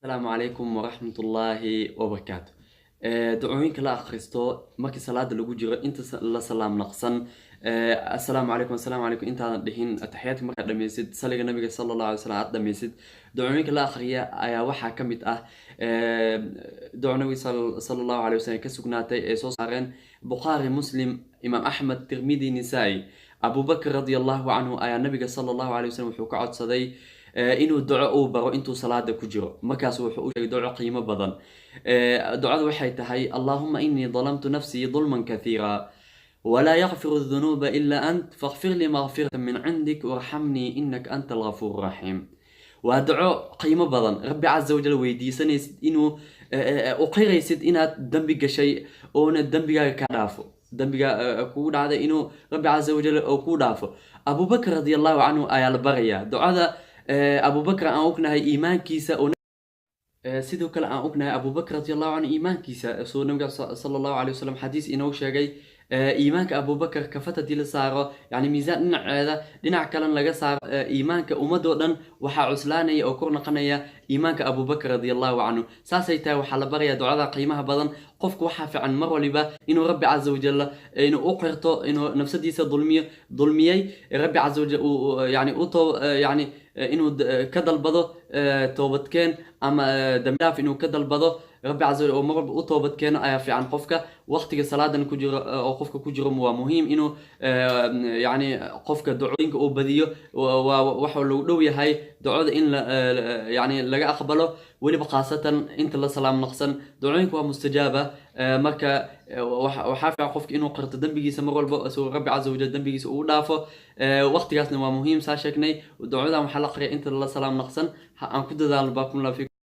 Asalaamu calaykum waraxmatullaahi wabarakaatu. Ducooyinka la akhristo markii salaada lagu jiro inta la salaam naqsan, assalaamu calaykum, assalaamu calaykum intaadan dhihin, ataxiyaadka markaad dhammaysid, saliga Nabiga sala Allahu alay wasalam aad dhammaysid, ducooyinka la akhriya ayaa waxaa ka mid ah duco Nabiga sala Allahu alay wasalam ka sugnaatay ee soo saareen Bukhaari, Muslim, Imaam Axmed, Tirmidi, Nisaa-i. Abubakr radia Allahu canhu ayaa Nabiga sala Allahu alay wasalam wuxuu ka codsaday inuu duco uu baro intuu salaada ku jiro. Markaas wuxuu u sheegay duco qiimo badan. Ducadu waxay tahay: "Allahuma inii dalamtu nafsii dulman kathiira walaa yakfiru dunuuba ilaa ant, fakfir lii makfirata min cindik warxamnii inaka anta algafuur raxiim." Waa duco qiimo badan. Rabbi caza wajal weydiisanaysid inuu u qiraysid inaad dembi gashay oona dembigaaga ka dhaafo, dembiga kugu dhacday inuu Rabbi caza wajal oo kuu dhaafo. Abubakr radi Allahu canhu ayaa la barayaa ducada. Abubakr aan ognahay iimaankiisa oo sidoo kale aan ognahay Abubakr radi Allahu canhu iimaankiisa, soo Nabiga sala Allahu alay wasalam xadiis inoo sheegay, iimaanka Abubakar kafad haddii la saaro, yani miisaan dhinaceeda, dhinac kalena laga saaro iimaanka ummadoo dhan, waxaa cuslaanaya oo kor noqonaya iimaanka Abubakr radi Allahu canhu. Saasay tahay waxaa la barayaa ducada qiimaha badan. Qofku waxaa fiican mar waliba inuu Rabbi caza wajal inuu u qirto inuu nafsadiisa dulmiyo, dulmiyey Rabbi caza wajal yani u too yani inuu ka dalbado toobadkeen ama dambi dhaaf inuu ka dalbado Rabbi caza wajal oo mar walba u toobad keeno ayaa fiican. Qofka waqtiga salaadan ku jiro oo qofka ku jiro waa muhiim inuu yani qofka ducooyinka uu badiyo. Waa waxa lagu dhow yahay ducada in la yani laga aqbalo, weliba khaasatan inta la salaam naqsan ducooyinka waa mustajaaba. Marka waxaa fiican qofka inuu qirto dembigiisa mar walba isagoo Rabbi caza wajal dembigiisa uu dhaafo. Waqtigaasna waa muhiim. Saa sheegnay, ducadan waxaa la aqriya inta la salaam naqsan. Ha aan ku dadaalno. Baakum fiikum.